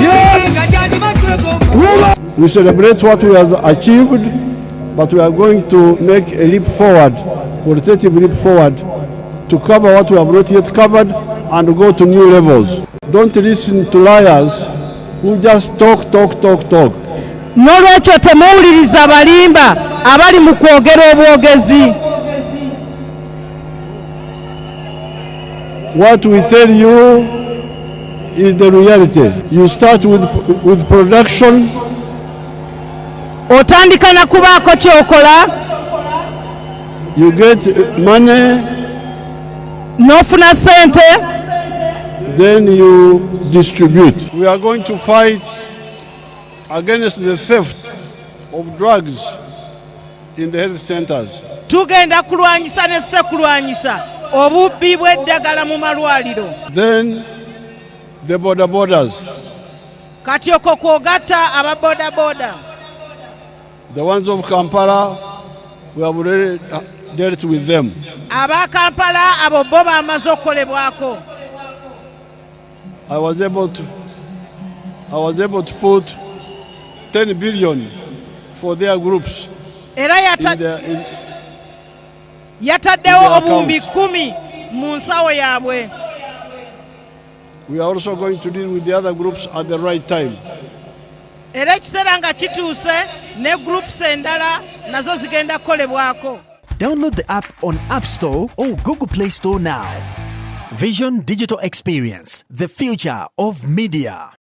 Yes. We celebrate what we have achieved, but we are going to make a leap forward, qualitative leap forward, to cover what we have not yet covered and go to new levels. Don't listen to liars who just talk, talk, talk, talk. N'olwekyo temuwuliriza balimba abali mu kwogera obwogezi. What we tell you is the reality. You start with production. Otandika na kubaako ky'okola. You get money. N'ofuna ssente. Then you distribute. We are going to fight against the theft of drugs in the health centers. Tugenda kulwanyisa ne ssekulwanyisa obubbi bw'eddagala mu malwaliro. Then the boda bodas. Kati okwo kw'ogatta aba bodaboda. The ones of Kampala, we have already dealt with them. Aba Kampala abo bo bamaze okukolebwako. I was able to put 10 billion for their groups. Era yataddewo obuwumbi 10 mu nsawo yaabwe. We are also going to deal with the other groups at the right time. Era ekiseera nga kituuse ne groups endala nazo zigenda kukolebwako. Download the app on App Store or Google Play Store now. Vision Digital Experience, the future of media.